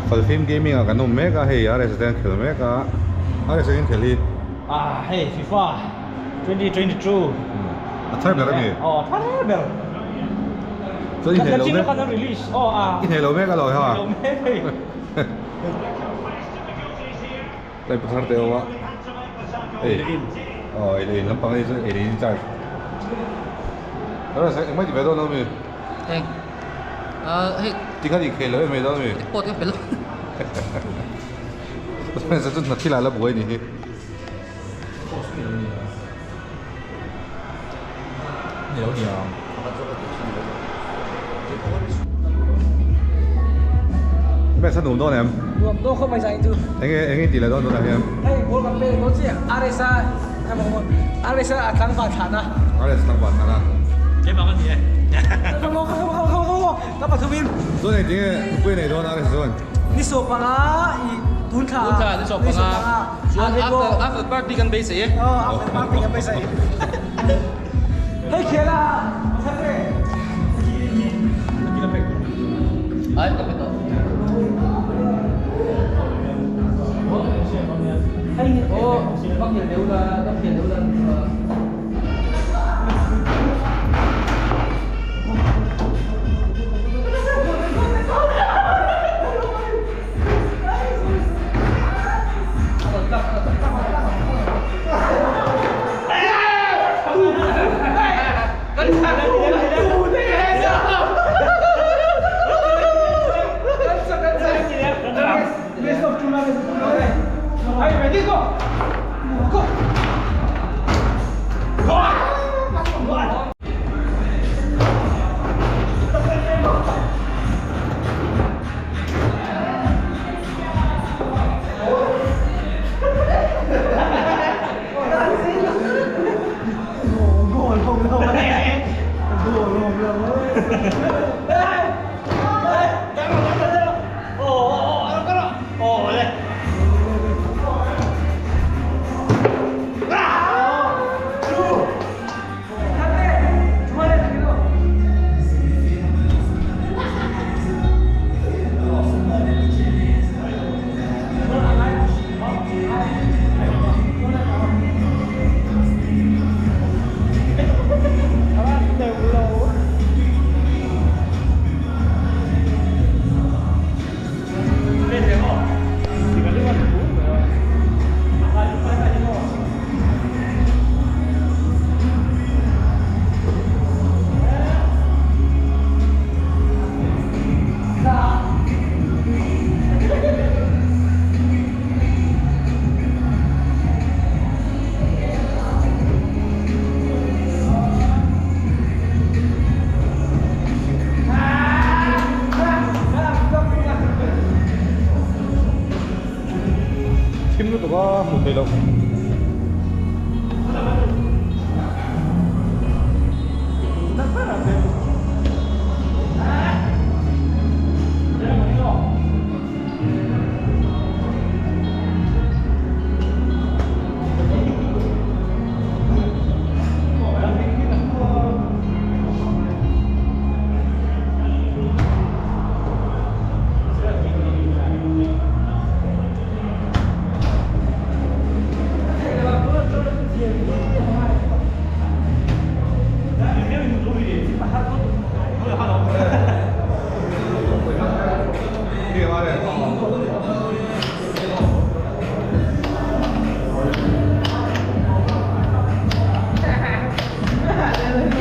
Falfim gaming ah kan awm mek a hei RS te an khel mek a RS in khel hi Ah hei FIFA 2022 a thar ber ami aw a thar ber chuan i hneh lo mek kan release aw a i hneh lo mek a lo ha lo mek hei tlai pathar te awm a hei aw ei leh in lampang a ni chuan ei leh in charge RS engmah ti ve dawn lo mi Eng hei Tikhan i khel lo em mai dawn mi? Pawt ka pe lo. Spencer chu hna thil ah la buai ni hi. Ni lo ni ang. Spencer nuam dawn em? Nuam dawn khawp mai zai chu. Enge enge tih leh dawn tunah hian? Hei ball kan pe dawn chiah RSA RSA a tlangval thlan a. RSA tlangval thlan a. Keimah ka ni e. Ka pathumin. Chuan engtin nge nupui a nei dawn a ka chuan? Ni sawpanga i tun thla Tun thla ni sawpanga. Chuan after after party kan beisei e. Aw after party kan beisei. Hei khela thate. Ai ka pe tawh. Aw ka khel deuh la ka khel deuh la. Thim lutuk a hmuh theih loh.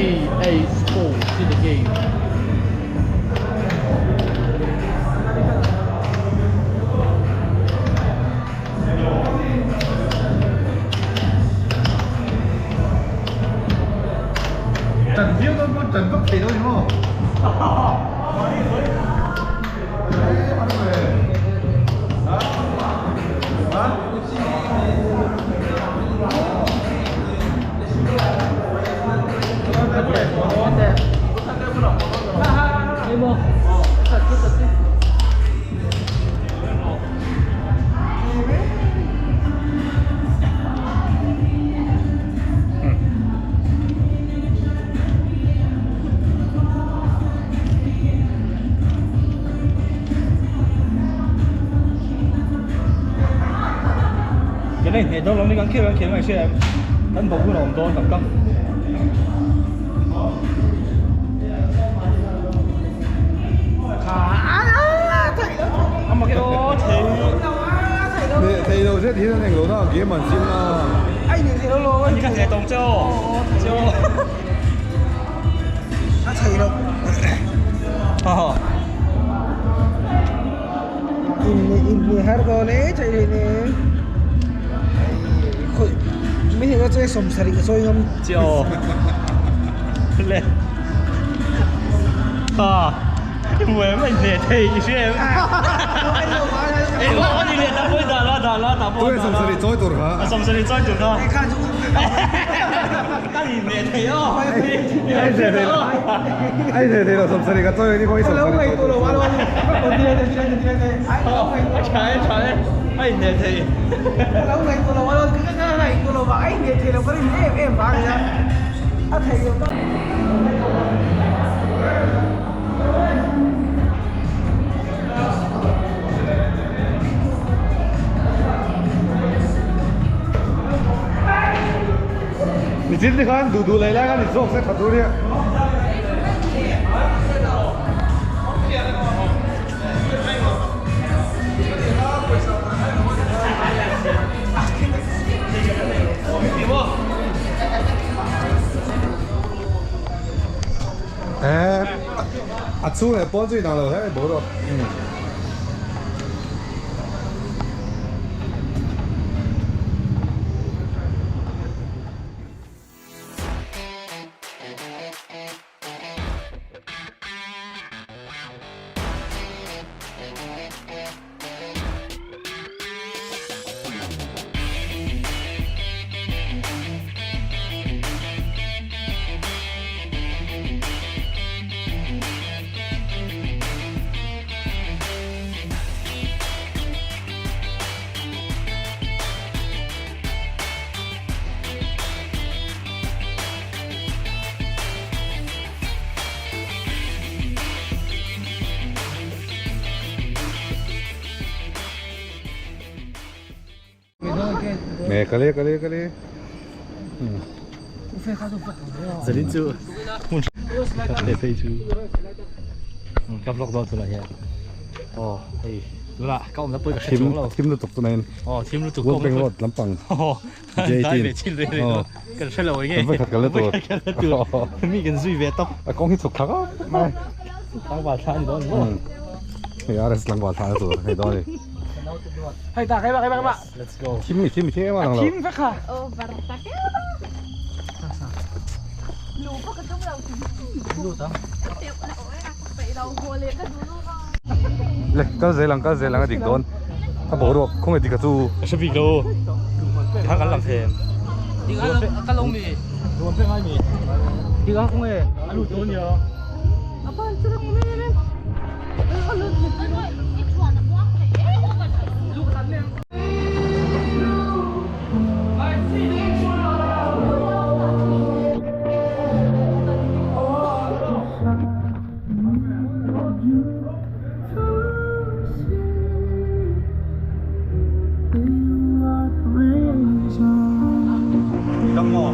EA Sports in the game. Trần viết nó có trần vấp thì thôi đúng không? Hei naupang kan khel kan khel mai hria em kan bo hun a awm dawn tak tak. Thei lo zet hian an englo na game an sim na. Anh ka thei tawng che aw. Che aw. A thei lo. Ha. In har dawn e thei thei ne. Khoi mi thei che som sari ka chawi ngam. Che aw. Le. Ha. Mùi mình để thei i hria em. Ei lo ni le ta poi da la da la ta poi. Tui som sari chawi tur kha. Som sari chawi tur kha. Ka ni le thei aw. Ai thei thei lo. Ai thei thei lo som sari ka chawi ni khawi som sari chawi tur. Chai chai. Ai le thei. Ni chin te khan du du lai lai khan ni zawk se tha tur nia. Eh, a chhung leh pawn chu inang lo hle mai boruak. Nè, kale kale kale. Zalin chu hmun khat leh phei chu ka vlog dawn tunah hian aw hei tunah ka awmna pawh ka hre chuang lo Thim lutuk tunah hian aw thim lutuk ka World awmna Bank pawh Road lampang aw J18 dai ve chin reng reng aw kan hre lo enge kan vawikhat kal na tur vawikhat kal na tur mi kan zui ve tawp a kawng hi chhuk thak a mai tlangval thla ani dawn maw hei RS tlangval thla na tur hei dawn ani Hei ta kai ba kai ba kai ba. Let's go thim ni thim thim em a lang lo Thim vek kha. Over tak e. Lu pa ka tum lo lut ang Le kal zel ang kal zel ang a dik dawn a boruak khawnge dik a chu ka hre bik lo kha kan lang thei em Ka lo mi. Ruam pek ngai mi dik a khawnge a lut dawn nia Dam maw?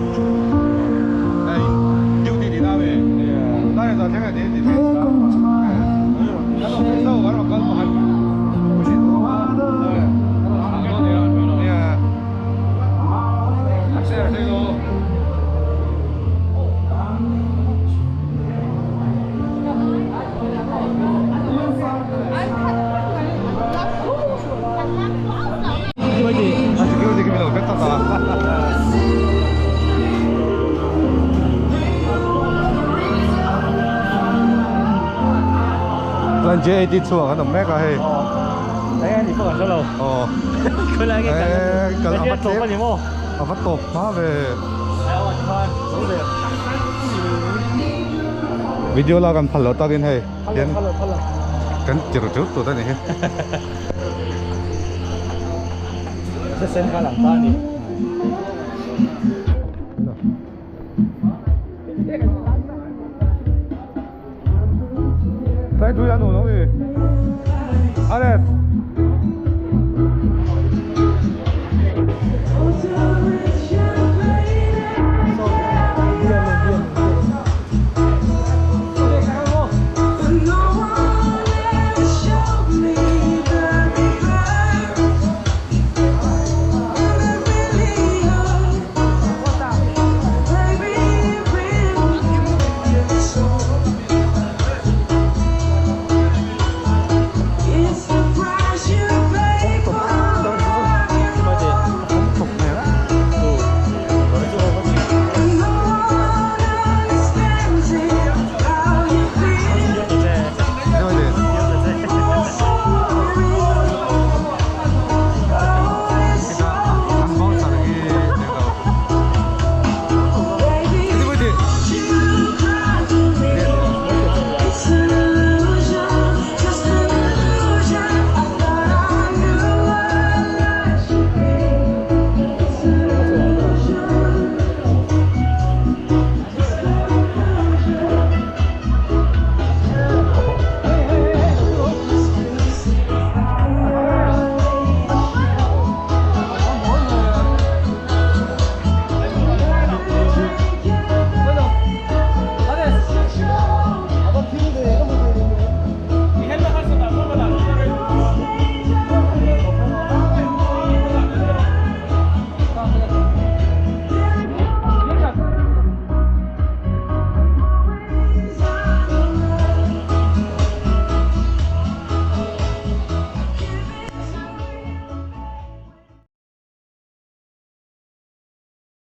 Hei duty tih na mi? Tlai zan thleng a ti ti phei ta. Kan awm phei zauh kan rawn kal pakhat nia. Share thei lo. A security khi min lo vek tak a. Chuan JAT chhuak an awm mek a hei. Eng a ni pawh kan hre lo. Aw. Khawilai nge kal Kal a va tawp a ni maw? A va tawp hma ve. Video la kan phal lo takin hei hian kan tir teuh tut a ni hi. Sen kha lang ta a ni. Tlai tui a nuam.